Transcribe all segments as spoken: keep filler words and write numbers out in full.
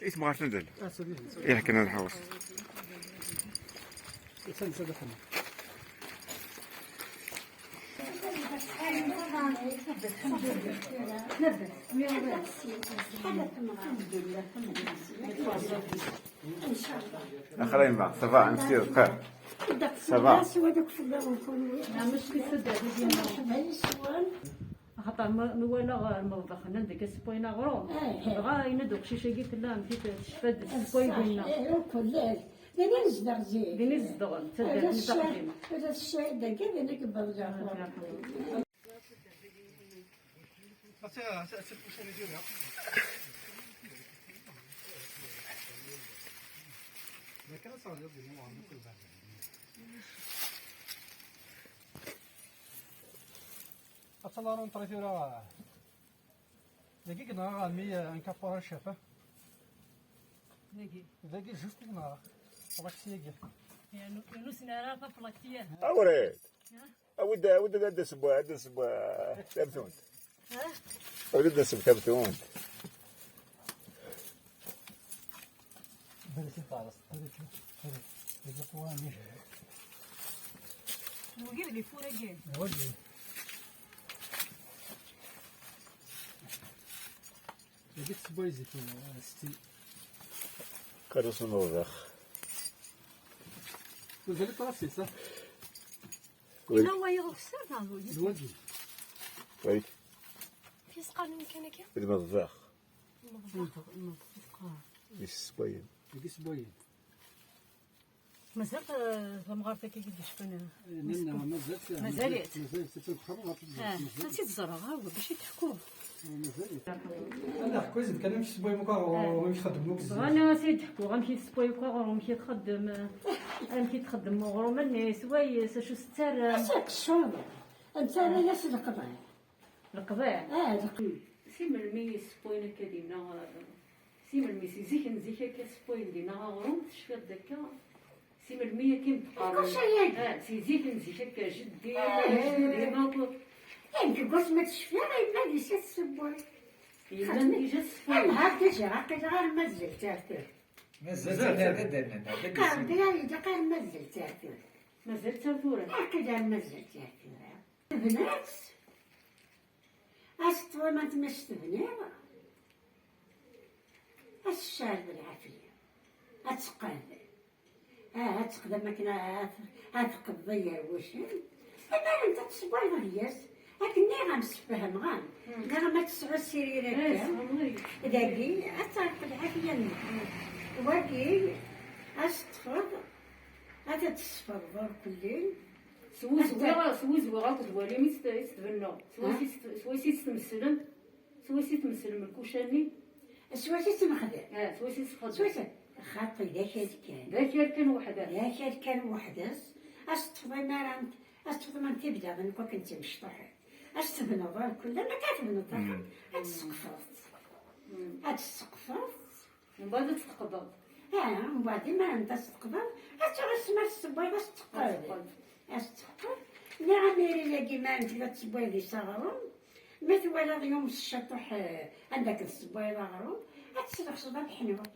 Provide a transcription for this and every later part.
Isem ɣer tendel. Ih, kan ad nḥewṣ. Axray ma, ça va, amek i tedqa? Ça va. Axaṭer ma, mi walaɣ, eh, lmeḍbex-nni deg asewway n aɣrum, dɣa yenna-d uqcic-agi tella amek i tecfa-d s usewway dinna. Din i nezdeɣ zik. Din i zedɣen, d taddart-nni taqdimt. Ala ccay dagi, din i yewweḍ Ǧaɛfur. Ad tt-nrunṭri tura. Dagi i yenɣa ɛemmi, eh, Ankapur Acapa. Dagi. Dagi juste i yenɣa. Plakti-agi. Yernu, yernu ur nesɛi ara taplakti-a. Awred. Ha? Awi-d, awi-d ad d-neseww, ad d-neseww, eh, tamtunt. Ha? Awi-d ad d-neseww tamtunt. Berrek i taɣest, berrek, berrek. Deg leqwanen. Wagi deg ifur-agi. Wagi. Dagi tessewway zik, eh, setti. Karusu n urdax. Mazal-it ɣas-is, ah? Yella wayeḍ ukessar neɣ d wagi? D wagi. Wagi. Kif i s-qqaren kan akka? D lmeḍbex. Lmeḍbex, lmeḍbex, lmeḍbex. Yessewwayen. Dagi ssewwayen. Mazal, eh, tamɣart-agi i d-yecfan, eh, nanna, mazal-tt, mazal-itt. Mazal-tt, mazal-tt, mazal-tt. Ah, mazal-tt. Ad tt-id-ẓreɣ, ah, bac i d-teḥkuḍ. Ah, mazal-tt. Ad neḥku azekka amek ssewwayen akk aɣrum, amek xeddmen akk zik. Bɣan ad as-id-ḥkuɣ amek i tessewway akk aɣrum, amek i txeddem, eh, amek i txeddem aɣrum-nni, swayes, acu s-tettarram. Acu aqeccuḍ? Nettarra-yas leqḍay. Leqḍay? Ah, leqḍay. Si melmi i ssewwayen akka dinna, eh, si melmi, si zik n zik akka ssewwayen dinna aɣrum, tecfiḍ-d akka? Si melmi akka i m-d-qqaren? Kullec aya. Ah, si zik n zik akka, jeddi, ah, jeddi, ma ko- Nekk deg wasmi d-cfiɣ, yemma deg-s tessewway. Yemma deg-s tessewway. Ah, déjà, aql-aɣ ar mazal tar tura. Mazal tar tura. Qqaren-d, ya, ilaq ar mazal tar tura. Mazal tar tura. Aql-aɣ ar mazal tar tura. Tebna-tt. Ad teṭṭfeḍ ma tebniḍ, ad tecɛel d lɛafya, ad teqqed. Ah, ad texdem akken ad, ad teqbeḍ igerwicen. Amarant ad tessewwayeḍ deg-s. Akken nniɣ-am, sfehmeɣ-am. Nniɣ-am ad tesɛu sirri akka. Dagi, ad terreq lɛafya-nnek. Wagi, ad s-teṭṭfeḍ, ad t-tesfeḍeḍ urkelli. S wuzwiɣ, s wuzwiɣ akked walim i s-, i s-tbennuɣ. S wayes i s-, s wayes i s-tmesslem. S wayes i tmesslem lkuca-nni? S wayes i tt-nexdem? Ah, s wayes i tt-txeddem? S wayes, xaṭi d akal kan. D akal kan weḥd-s. D akal kan weḥd-s. Ad s-teṭṭfeḍ imar-, ad s-teṭṭfeḍ imar tibdaḍin, nekk akken d timecṭuḥin. Ad s-tebnuḍ irkelli, ma akka tebnuḍ axxam, ad tesseqfeḍ. Ad tesseqfeḍ. Mbeɛd ad tt-tqeḍeḍ. Ah, mbeɛd imar ad tt-tqeḍeḍ, ad tuɣ asma tessewwayeḍ, ad s-teqqel. Ad s-teqqel. Ad s-teqqel. Nniɣ-am ihi-agi, ma tella tessewwayeḍ deg-s aɣrum, ma twalaḍ yumes ciṭuḥ, eh, anda akken tessewwayeḍ aɣrum, ad tesnexseḍ abeḥnuq.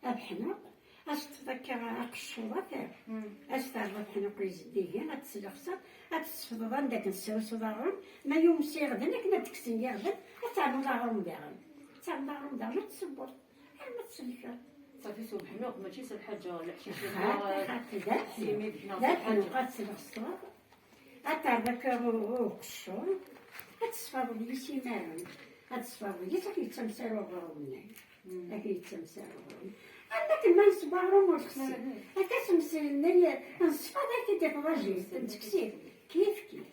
Abeḥnuq, ad s-teṭṭfeḍ akka aqeccuḍ, ad t-, ad s-terreḍ abeḥnuq i zeddigen, ad tesnexseḍ, ad tesfeḍeḍ anda akken tesrusuḍ aɣrum, ma yumes iɣden akken ad d-kksen yiɣden, ad ternuḍ aɣrum daɣen. Ad ternuḍ aɣrum daɣen, ad tessewweḍ. Arma tselkeḍ. Ṣafi s ubeḥnuq, mačči s lḥaǧa, leḥcic, xaṭi, xaṭi, d akken, d akken, ad tesnexseḍ, ad terreḍ akka u-, uqeccuḍ, ad tesfaḍeḍ yis imaren, ad tesfaḍeḍ yis akken yettamsar uɣrum-nni. Akken yettamsar uɣrum. Am akken ma neswa aɣrum ur nxessi. Akka semsel-nni, nesfaḍ akken d-iqḍajin, nettekkes-it. Kif, kif.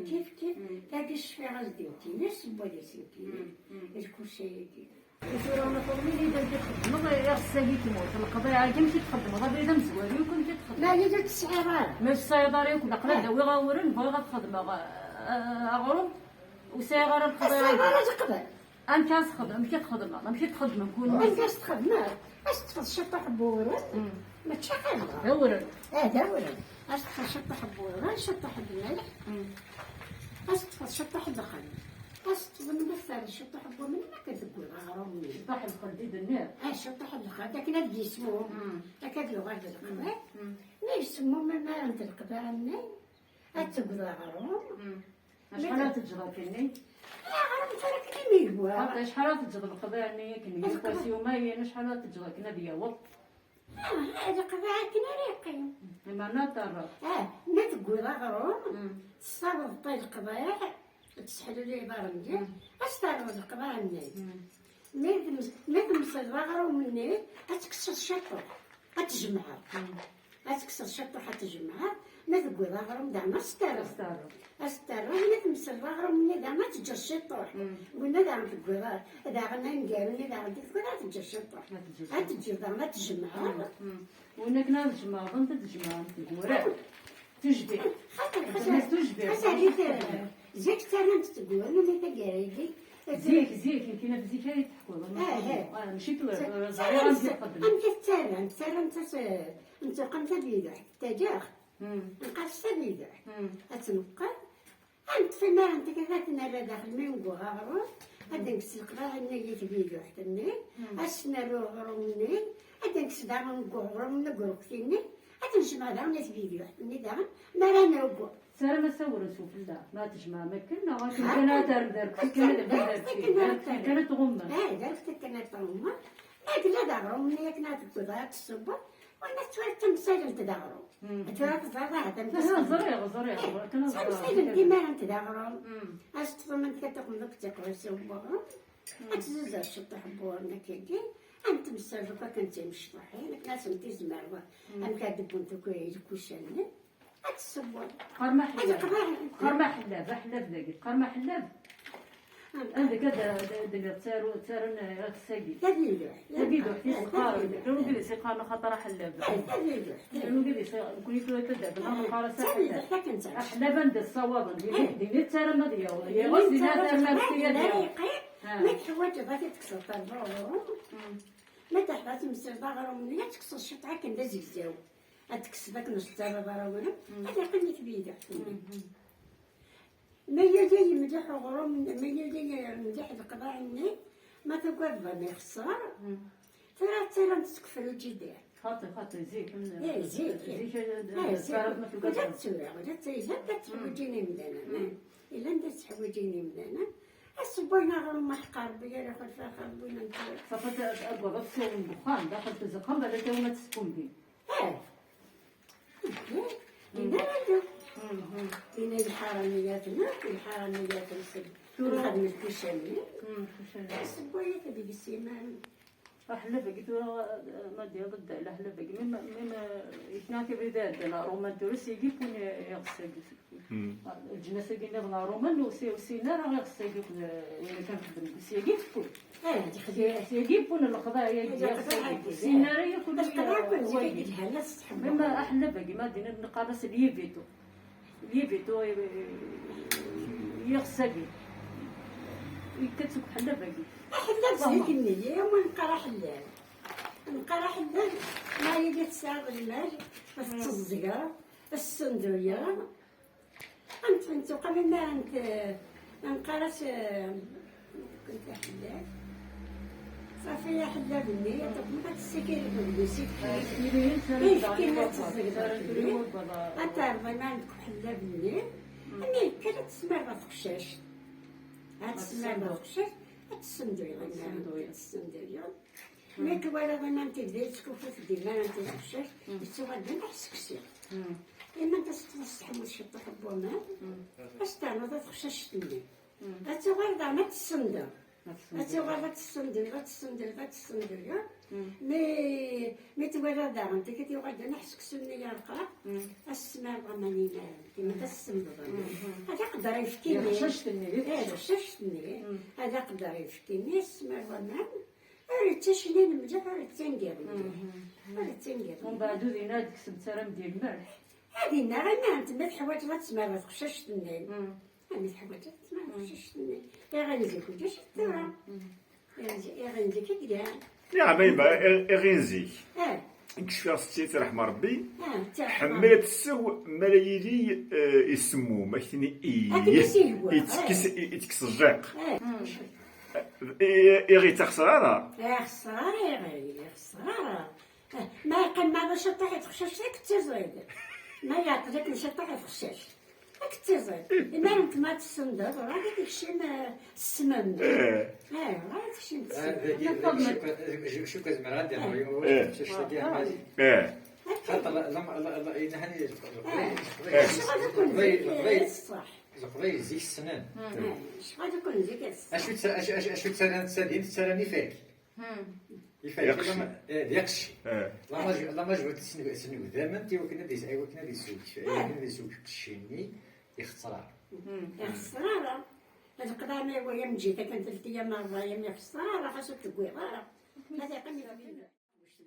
Kif, kif, tagi cfiɣ-as-d i nekkini, ssewway-as i nekkini, lkuca-agi. Tura ma tawmi yid amek i txeddmeḍ, iɣes-agi tmurt, leqḍiɛ-agi amek i txeddmeḍ, abrid amezwaru akk amek i txeddmeḍ? Ma yid ur tesɛiḍ ara. Ma ur tesɛiḍ ara akk, aql-ak d awiɣ awren, bɣiɣ ad xedmeɣ, eh, aɣrum, ur sɛiɣ ara leqḍiɛ-agi. Ur tesɛiḍ ara leqḍiɛ. Amek ara txedmeḍ? Amek i txedmeḍ? Amek i txedmem kunwi? Amek ara txedmeḍ? Ad s-teṭṭfeḍ ciṭuḥ n wewren. Mačči ḥaǧa. D awren. Ah, d awren. Ad s-teṭṭfeḍ ciṭuḥ n wewren, ciṭuḥ n lmelḥ. Ad s-teṭṭfeḍ ciṭuḥ n lxell. Ad s-teṭṭfeḍ, ma terreḍ ciṭuḥ n waman, ma akka deg uɣrum. Ciṭuḥ lxeldi d-nniḍ. Ah, ciṭuḥ lxeldi, akken ad d-yesmum. Mm. Akka ad yuɣal d leqbar. Mm. Mi yesmum, mi ara n-, leqbar-nni, ad teggeḍ aɣrum. Mm. Acḥal ara teǧǧeḍ akken-nni? Aɣrum tura akken mi yehwa. Xaṭi, acḥal ara teǧǧeḍ leqbar-nni akken? Leqbar. Yal ass yuma, acḥal ara teǧǧeḍ akken ad yaweḍ? Ah, leqḍiɛ akken ara yeqqim. Imerna ad terreḍ. Ah, ma teggiḍ aɣrum, mm, tessaweḍ-t i leqḍiɛ, ad tesseḥluli iḍarren-nni, mm, ad s-terreḍ leqḍiɛ-nni. Mm. Ma tmes-, ma tmesleḍ aɣrum-nni, ad tekkseḍ ciṭuḥ, ad tjemɛeḍ. Mm. Ad tekkseḍ ciṭuḥ, ad tjemɛeḍ, ma teggiḍ aɣrum daɣen ad s-terreḍ. Ad s-terreḍ. Ad s-terreḍ, ma tmesleḍ aɣrum-nni daɣen ad teǧǧeḍ ciṭuḥ. Mm. Winna daɣen teggiḍ, daɣen aneggaru-nni daɣen di tewwiḍ ad teǧǧeḍ ciṭuḥ. Ad teǧǧeḍ. Ad teǧǧeḍ daɣen ad tjemɛeḍ. Mm, mm. Win akken ad jemɛeḍ, ad jemɛeḍ teggurar. Tujbiḥt. Xaṭi, xas, tujbiḥt, xas ɛli tara. Zik ttarran-tt teggurar, ma taggara-agi. Zik, zik, nekkin ɣef zik ara yi-d-teḥkuḍ. Ah, ah. Ah, mačči tura, tura ẓriɣ amek i txeddem. Amek i ttarran? Ttarran-tt as-, n tuqqimt tabiduḥt, taǧaɣt. Mm. Nqas tabiduḥt. Mm. Ad tneqqel. Ad neṭṭef imaren tikkelt ad t-nerr daxel mi newweɣ aɣrum, ad d-nekkes leqḍiɛ-nni i tbiduḥt-nni, mm, ad s-nerr uɣrum-nni, ad d-nekkes daɣen deg uɣrum-nni deg urukti-nni, ad t-nejmeɛ daɣen i tbiduḥt-nni daɣen, mi ara newweɣ. Tettarram asawren s ufella, ma tjemɛem akken, neɣ akken kan ad terrem d arfan kan ad terrem d arfan, d arfan kan ad tɣummem? Ah, d arfan kan ad tɣummem. Ma yella d aɣrum-nni akken ad tewweḍ ad tessewweḍ, wala tura d tamsalent d aɣrum. Mm. Tura teẓriḍ ahat amek. Ah, ẓriɣ, ẓriɣ, ẓriɣ, kan ad ẓriɣ. Tamsalent imaren d aɣrum. Mm. Ad s-tḍumen kra tuqmeḍ akk d tiqrus n uɣrum. Mm. Ad tzuzer ciṭuḥ n wuɣrum akkagi. Ad temsal akk akken d timecṭuḥin, akken ad sent-izmer wa. Mm. Amek ad d-wwent akk ilkucan-nni. Ad tessewweḍ. Qqarem aḥellab. Ad yeqḍeɛ. Qqarem aḥellab, aḥellab dagi. Qqarem aḥellab. Anda akka d-, d-, d-, ttaru-, ttarun, eh, iɣes-agi. Tabiduḥt. Tabiduḥt i s-qqaren. Tabiduḥt. Llan wid i s-iqqaren axaṭer aḥellab. Eh, tabiduḥt. Llan wid i s-, nekkni tura akka d-, d-, neqqar-as aḥellab. Tabiduḥt, akken ttaru. Aḥellab anda ssawḍen. Eh. Din i ttarram ad yaweḍ. Din i ttarram ad yaweḍ. Ah. Ma teḥwaǧeḍ ad t-tekkseḍ terbuɛḍ. Mm. Ma teḥwaǧeḍ ad temsleḍ aɣrum-nni, ad tekkseḍ ciṭ akken d azegzaw. Ad tekkseḍ akken ur s-tettarraḍ ara aɣrum, mm, ad yeqqim i tbiduḥt-nni. Mm, mm. Ma yuli mliḥ uɣrum, ma yuli mliḥ leqḍiɛ-nni, ma tugadeḍ ad ixṣer, mm, tura ttarran-t seg friǧidir. Xaṭi, xaṭi, zik, mm, eh, zik, zik, eh, eh, zik. Ula d tura, ula d tura, yella d teḥwiǧin imdanen, mm, eh. Yella d teḥwiǧin imdanen. Asewway n aɣrum, ma ḥqa Rebbi, ara ixulef axir n win n tura. Ṣafi, ad, ad, ad tawim deg uxxam, daxel tezqem, ala tawim ad teskum din. Eh. Dinna ara ddu. Mhm. Dinna lḥaraniyat-nneɣ, lḥaraniyat-nsen. Tura nxeddem lkucani. Mm, lkucani. Asewway-agi deg-s iman. Aḥellaf-agi tura, ma d-yaweḍ-d aḥellaf-agi, même, même, ikna-k abrid iɛeddan ar Roman tura, s-igi wwin iɣes-agi. Mm. Leǧnas-agi nniḍen ar Roman, ur si-, ur ssinen ara iɣes-agi akked, eh, win kan xeddmen deg-s, s-agi wwin. Eh, d xdira. S-agi wwin leqḍiɛ-agi, leqḍiɛ-agi. Ur ssinen ara yakk leqḍiɛ-agi, wagi. Même aḥellaf-agi, ma d-nini neqqar-as lyevito. Lyevito, eh, iɣes-agi. Yekka-d seg uḥellaf-agi. Aḥellaf zik-nni, i win neqqar aḥellaf. Neqqar aḥellaf, ma yili tesɛiḍ lmal, ad tetteẓẓgeḍ, ad tessenduyeḍ. Am tfentuqa mi ara nqar-as, eh, kent aḥellaf. Ṣafi aḥellaf-nni, ad tessakay deg udlis, ayefki-nni ad teẓẓgeḍ aḥellaf. Ad terreḍ iman deg uḥellaf-nni, mm, mi yekker ad tesmerḍ ɣef teqcact. Ad tesmerḍ ɣef teqcact, ad tessenduyeḍ iman, ad tessenduyeḍ. Mi twalaḍ iman tebda yettkufut dima n tiqeccact, mm, yettuɣal d ameḥ seksi. Mm. Iman ad s-teḥmuḍ ciṭuḥ n waman, mm, ad s-ternuḍ i teqcact-nni. Mm. Ad tuɣal daɣen ad tessendeḍ. Ad tessendeḍ. Ad tuɣal ad tessendeḍ, ad tessendeḍ, ad tessendeḍ. Mm. Mi, mi twalaḍ daɣen, tikkelt yuɣal d ameḥ seksu-nni yerqa, mm, ad s-tesmerḍ aman-nni, iman ad s-tessendeḍ aman. Mm. Ad aqedder ayefki-nni. Ɣef teqcact-nni, di teqcact-nni. Mm. Ad aqedder ayefki-nni, ad s-tesmerḍ aman. Ur yetticnin mliḥ, ur yettingiḍ mliḥ. Mhm. Ur yettingiḍ mliḥ. Umbeɛd ur din ara d-tekksemt ara mdi lmelḥ. Ad inna, ɣiman, ma teḥwaǧeḍ ad tesmerḍ teqcact-nni. Mm. Ma teḥwaǧeḍ ad tesmerḍ teqcact-nni. Iɣi n zik ulac tura. Mm. Iɣi n zik, iɣi n zik i yellan. Niɣ ma yemma, iɣi n zik. Eh. Nekk cfiɣ setti tirḥem Rebbi. Ah, tirḥem. Ḥemmel ad tessew mi ara yili, eh, isemmum, ad k-tini, akken i s-ihwa, ittekkes, eh, ittekkes jjiq. Eh. Mm. I- i- Iɣ ittaxṣer ara. Ixṣer ara, iɣ iɣṣer ara. Eh, ma yeqqim ma d ciṭṭaḥ i teqcict, ad k-tiẓid. Ma yeɛṭel akken ciṭṭaḥ i teqcict, ad k-tiẓid. Imar n tma tessended, ɣer ad tekcim, eh, ssmem. Eh. Eh, ɣer ad tekcim ssmem. Cukka zemreɣ ad d-aɣeɣ yiwen. Xaṭer yenna-d Leqbayel, Leqbayel zik ssnen. Lecɣal akk n zik ad ṣṣeḥ. Lecɣal akk n zik ad ṣṣeḥ. Acu tt-, acu, acu, acu ttarran tsadin, ttarran ifak. Ifak, d iqecci. D iqecci. La maj-, la majorité sn-, snegdamen i wakken ad is-, i wakken ad isewk, i wakken ad isewk iqecci-nni, ixeṣṣer ara. Ixeṣṣer ara. Ad qeḍɛen i waya mǧita kan telti ya ma rraya mi ixeṣṣer ara, xas ur t-tewwiḍ ara. Ad iqqim i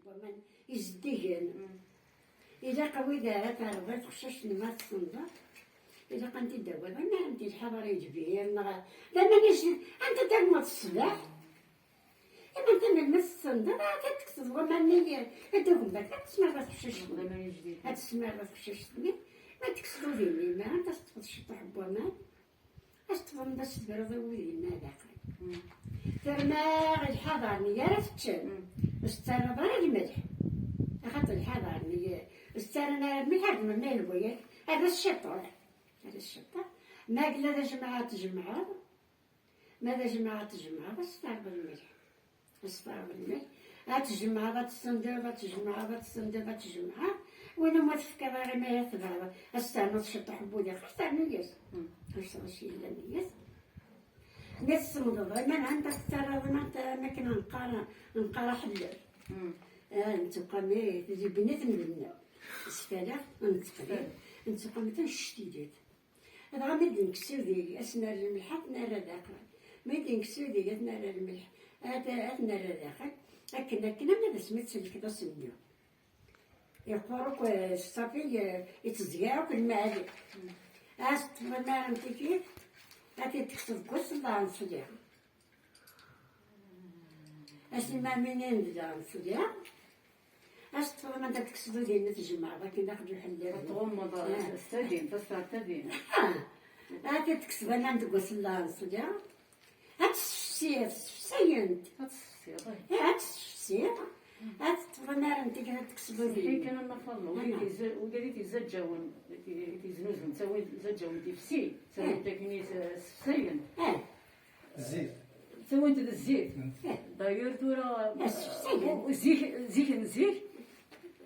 waman izeddigen. Ilaq wid ara terreḍ i teqcict n ma tessendeḍ, ilaq ad ten-id-tawiḍ, ama am di lḥaḍer i lbir, neɣ d aman icen, anta tarmuḍ ṣṣbeḥ? Iman kan ma tessendeḍ, ad tekkseḍ waman-nni, ad d-agem berka, ad tesmireḍ teqcict-nni. Ad tesmireḍ teqcict-nni, ma tekkseḍ udin-nni, ma ad teṭṭfeḍ ciṭuḥ n waman. Ad teṭṭfeḍ, ad s-tebriḍ i wudem-a daxel. Terna lḥaḍer-nni ara teččem. Ur s-tettarraḍ ara lmelḥ. Axaṭer lḥaḍer-nni ur s-ttarran ara lmelḥ, ar d-, ma yehwa-yak, err-as ciṭuḥ. Err-as ciṭuḥ. Ma yella d ajmaɛ ad tjemɛeḍ, ma d ajmaɛ ad tjemɛeḍ, ad s-terreḍ lmelḥ. Ad s-terreḍ lmelḥ. Ad tjemɛeḍ, ad tessendeḍ, ad tjemɛeḍ, ad tessendeḍ, ad tjemɛeḍ. Win umi tefkiḍ ara, ma ad tebɛeḍ, ad s-ternuḍ ciṭuḥ n wudi, xir ternu-yas. Xir s-, s-, yellan yas. Ma tessendeḍ, ma anta tettarraḍ, ma anta, am akken neqqar, neqqar aḥellel. Ah, nettuqam, eh, di bnit n bnna. Sfala, netteqlib, nettuqam tanect-idet. Dɣa mi d-nekkes udeg, ad s-nerr lmelḥ, ad t-nerr daxel. Mi d-nekkes udeg, ad t-nerr lmelḥ, ad, ad t-nerr daxel. Akken, akken, ama d asmi tselkeḍ asenni. Yeqqur akk, eh, ṣṣafi, eh, itteẓẓeg akk lmaɛali. Ad s-teṭṭfeḍ amar n tikit, ad t-id-tekkseḍ deg wass n lɛenṣliya. Asimaminin d lɛenṣliya. Ad s-teṭṭfeḍ aman ad tekkseḍ udin, ad tjemɛeḍ akken daxel uḥellel. Ad tɣummeḍ s tadin, tasfeɣt tadin. Ah! Ad t-tekkseḍ aman deg wass n lɛenṣliya. Ad tessefsiḍ, sefsayent. Ad tessefsiḍ, eh. Eh, ad tessefsiḍ. Ad teṭṭfeḍ amar n tikit ad tekkseḍ udin. Kan a Nna Faḍma, wid i tiza-, wid i tizaǧǧawen, i ti-, i tiznuzun, ttawin izaǧǧawen tifsi, ttawin akken i s-, sefsayen. Eh. Zzit. Ttawin-t d zzit. Eh. D'ailleurs tura, eh, sefsayen. Zik, zik n zik,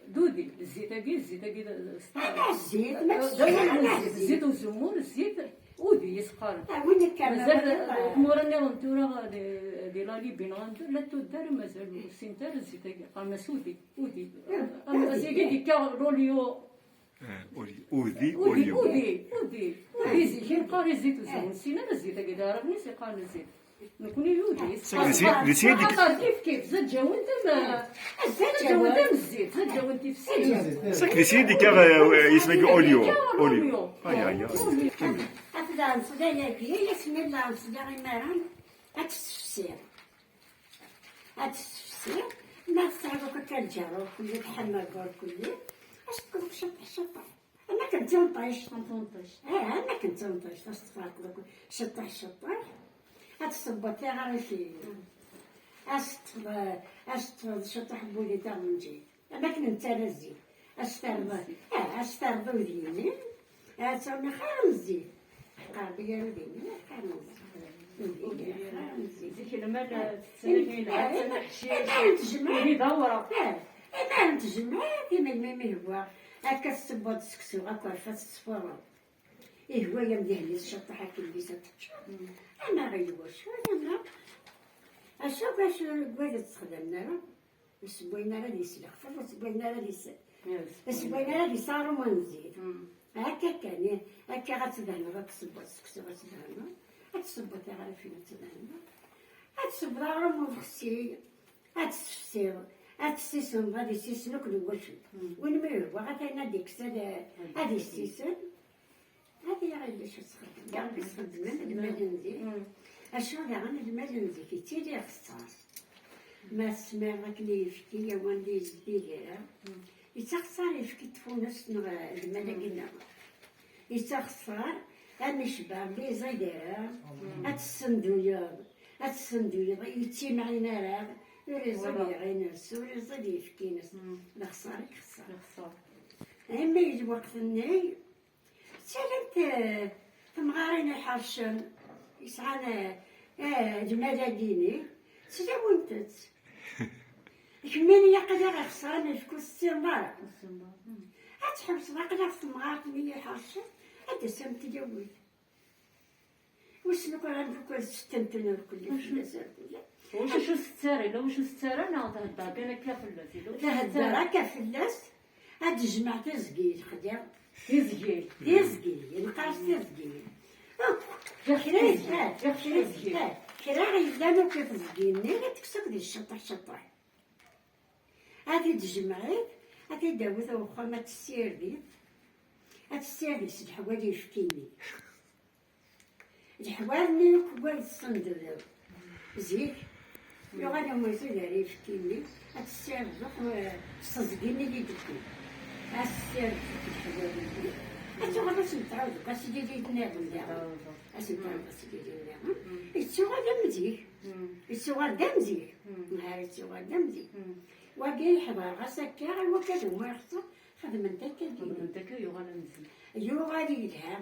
d udi, zzit-agi, zzit-agi d, d sṭar. Ah, zzit, d awal n zzit, zzit uzemmur, zzit udi i s-qqaren. Ah, win akka, mazal, ah, tmura nniḍen tura di, di la Libye neɣ anda, la tuddar mazal ur ssint ara zzit-agi, qqaren-as udi, udi. Ah, am udi. Zik i d-ikka l'olio. Eh, udi, udi, udi, olio. Udi, udi, udi, zik i neqqar i zzit uzemmur, ur nessin ara zzit-agi, d aɛrab-nni i s-iqqaren zzit. Nekni d udi. Sak di sin, di sin dik. Axaṭer kif kif, zaǧǧawen-t am, zaǧǧawen-t am zzit, zaǧǧawen-t ifsi. Sak di sin dik, eh, yisem-agi olio. Olio. Ay, ay, ay. Olio. Af lɛenṣliya-agi, asmi lɛenṣliya imaren, ad tessefsiḍ. Ad tessefsiḍ, ma tesɛiḍ akk akka lǧaru kulli, tḥemmel ɣur kulli, ad s-tefkeḍ ciṭṭaḥ, ciṭṭaḥ. Am akken d tunṭict. Am tunṭict. Eh, am akken d tunṭict, ad s-tferqeḍ akk ciṭṭaḥ, ciṭṭaḥ. Ad tessewweḍ tiɣrifin. Ad s-teṭṭfeḍ, ad s-teṭṭfeḍ ciṭṭaḥ n wudi taɣenǧit. Am akken nettarra zzit. Ad s-terreḍ, eh, ad s-terreḍ udin-nni. Ad tɛum xir n zzit. Qerb gar udin-nni, xir n zzit. Udin-nni, xir n zzit. Zik lmal, eh, tettnadi eh, lḥaǧa, eh, aḥcic, eh, tejmeɛ. Ihi d awraɣ. Eh, eh, ma tejmeɛ, imelmi mi hwa. Akka tessewweḍ seksu, akk rfat tettfureḍ. Ihwa-yam di hlis ciṭṭaḥ akken bis ad teččeḍ. Ama ɣer lwacu, ama acu, acu, deg wad ur ttexdamen ara. Ur ssewwayen ara di slexfer, ur ssewwayen ara di s-, ur ssewwayen ara di sarum n zzit. Akka kan, i-, akka ad tdehneḍ, ad tessewweḍ seksu, ad tdehneḍ, ad tessewweḍ tiɣrifin, ad tdehneḍ, ad tessewweḍ aɣrum n uḍexsi, ad tessefsiḍ, ad tessisneḍ, ad issisen akk d wacu. Win mi yehwa, atan ad ikkes, ad, ad issisen. Ad yaɣ ulac ad txeddem. Daɣen i s-xeddmen lmal n zik. Acu daɣen lmal n zik, yettili ixeṣṣer. Ma tesmiḍ akken i yefki, awan di zeddiga, yettaxṣer yefki n tfunast neɣ lmal-agi-nneɣ. Yettaxṣer, am icba, ur yeẓid ara, ad tessenduyeḍ. Ad tessenduyeḍ, ur yettimɛin ara, ur iẓid iɣines, ur iẓid yefk-ines. D axeṣṣar i yexṣer. Imi deg lweqt-nni, ttalint, eh, temɣarin iḥercen, yesɛan, eh, eh, lmal-agi-nni, ttdawint-tt. Kemmini aql-aɣ ixṣer am lfeku s tsimbar. Ad tḥewseḍ aql-aɣ temɣart-nni iḥercen, ad d-tasam tlawit. Wissen akk amek akk ad ttenten irkelli fell-as irkelli. Ulac acu tettara, yella wacu tettara neɣ thedder kan akka fell-as? Yella wacu tettara akka fell-as, ad d-tejmeɛ tiẓgi lexdiɣ. Tiẓgi. Tiẓgi, nqar tiẓgi. Akk. Kra yellan, kra yellan akk i teẓgi-nni, ad tekkes akk di ciṭuḥ ciṭuḥ. Ad t-id-tjemɛit, ad t-id-tawiḍ ar uxxam, ad tessirdit, ad tessirdit s leḥwal ifki-nni. Leḥwal-nni akk wwal tessendudeḍ. Zik, yuɣal umazul ar ifki-nni, ad tessirdeḍ, eh, s teẓgi-nni i d-tewwi. Ad tessirdeḍ leḥwal-nni, ad tuɣal ad sen-tɛawdeḍ, ad s-yili nniḍen daɣen. Ad sen-tɛawdeḍ, ad s-yili nniḍen. Yettuɣal am zik. Yettuɣal d am zik. Nhar yettuɣal d am zik. Wagi yeḥḍer ɣas akka, i wakka d uma ixṣer, xedment akka. Xedment akka, yuɣal am zik. Yuɣal yelha.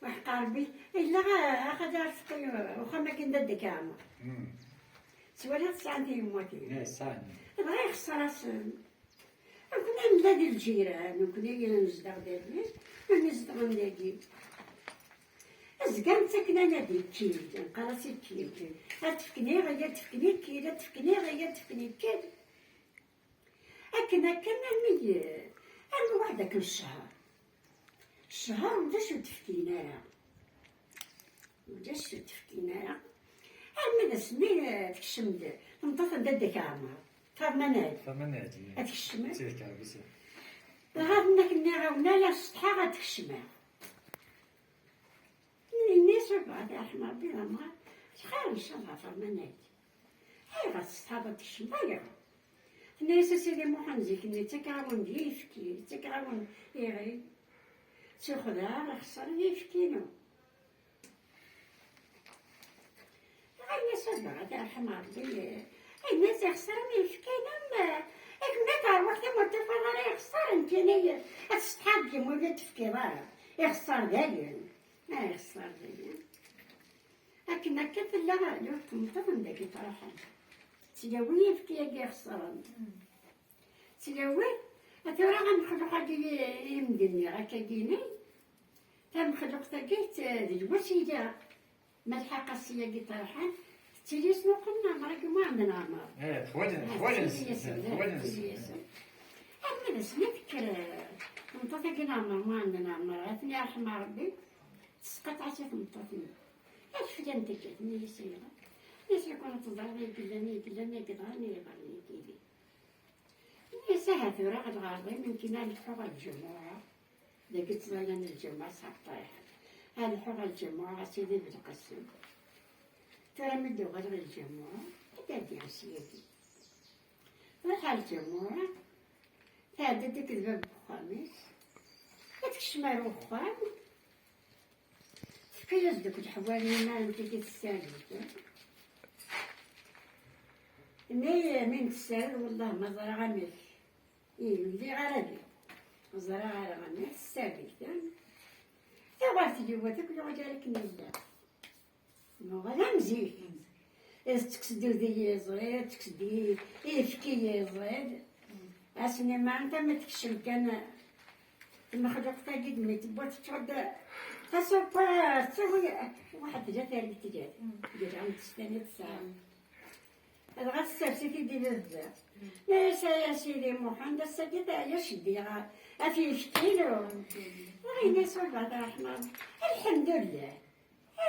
Waḥqa Rebbi, yella axaṭer teqqim uxxam akken d adda Kaɛmer. Ttwaliɣ tesɛan tiyemmatin. Dɣa ixṣer-asen. Nekkni nella di lǧiran, nekkni nezdeɣ dagi, nekkni zedɣen dagi. Azga nettaken anadi kkil, nqar-as i kkil. Ad tefken iɣi, ad tefken ikkil, ad tefken iɣi, ad tefken ikkil. Akken, akken, armi, armi waḥed akken ccher. Ccher ulac ur d-fkin ara. Ulac ur d-fkin ara. Armi d asmi, eh, tekcem-d tmeṭṭut n dadda-k Ɛmer. Fermanad. Fermanad, ad tekcem. Ɣer nek nniɣ-awen ala setḥaɣ ad tekcem. Ini-as, a baba, ad iṛḥem Ṛebbi d amɣar, xir ncallah Fermanad. Ayɣer tessetḥaḍ ad tekcem? Ayɣer? Tenna-yas a Sidi Muḥend zik-nni ttakeɣ-awen-d yifki, ttakeɣ-awen iɣi. Ttixdaɣ, ixṣer yifki-inu. Ɣayna s baba ad iṛḥem Ṛebbi. Ayen-as ixṣer mi yefkan am, akken ma terwiḥ tamurt tufiḍ ara ixṣer, nekkini ad tessetḥaḍ deg-m ur d-tefkiḍ ara. Ixṣer dayen. Ah, ixṣer dayen. Akken akka tella lweqt tmeṭṭut n dagi truḥen. Tettlawi yefki-agi ixṣren. Tettlawi, a tura amexluq-agi i m-d-nniɣ akka-gini, tamexluqt-agi d lwasila. Malḥa Qasi-agi terḥa, tettili-yasen uqen Ɛmer-agi Muɛend n Ɛmer. Eh, teḥwaǧen, eh, teḥwaǧen-sen, tettili-yasen, eh, teḥwaǧen-sen. Tettili-yasen. Armi d asmi tekker, eh, tmeṭṭut-agi n Ɛmer Muɛend n Ɛmer, ad ten-yerḥem Ṛebbi, tesqaṭeɛ-as i tmeṭṭut-nni. Ad flan-t akka, tenna-yas ayɣer? Tenna-yas lukan ad teẓriḍ ay yellan, ay yellan, ay yeḍran, ay yeḍran, ay yellan. Tenna-yas aha tura ad ɣerḍ, imenkin ad leḥḥuɣ ɣer lǧamuɛa. Dagi ttẓallan lǧamuɛa s Ɛeṭṭayeḥ. Ad leḥḥuɣ ɣer lǧamuɛa, a Sidi Belqasem. Tura mi d-uɣaleɣ ɣer lǧamuɛa, ad d-ɛeddiɣ ssyagi. Truḥ ɣer lǧamuɛa, tɛedda-d akked bab n uxxam-is, ad tekcem ar uxxam, tefka-yas-d akk leḥwal-nni ma n tigi tessared. Mi, mi n-tessared, wellah ma ẓriɣ amek. Ih, ur lliɣ ara din. Ur ẓriɣ ara amek tessared. Tuɣal tliwa-t akk yuɣal ar akken yella. Nuɣal am zik. Tekkes-d udi yiẓid, tekkes-d i-, ifki yiẓid. Ass-nni ma anta ma tekcem kan tmexluqt-agi d mi tewwa teččur-d tasukar, tettawi waḥed tella targit gar. Gar am testani tesɛa. Dɣa tessers-it-id i baba. Nna-yas, ay a Sidi Muḥend, ass-agi teɛya ceddiɣ af yifki-inu. Dɣa yenna-yas baba, Ṛṛeḥma, lḥemdullah.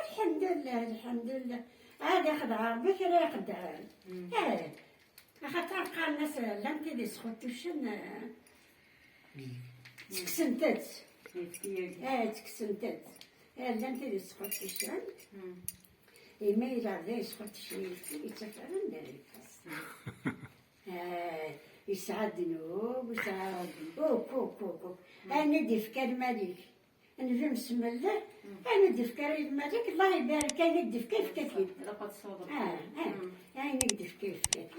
Lḥemdullah, lḥemdullah. Ad ixdeɛ Ṛebbi kra ixeddɛen. Eh, axaṭer qqaren-as, llan tid isxutucen, eh, ttekksen-tt. Eh, ttekksen-tt. Eh, llan tid isxutucen. Imi yella da yesxutuc yifki, yettafaren d arifas. Eh, yesɛa ddnub, yesɛa ukk, ukk, ukk, ukk. Ayen i d-ifka lmalik. Nnbi msemmel, ayen i d-ifka ara yemma-k, Allah ibarek, ayen i d-ifka, ifka-t-id. Ilaq ad tessawḍeḍ. Ah, ah, ayen i d-ifka, ifka-t.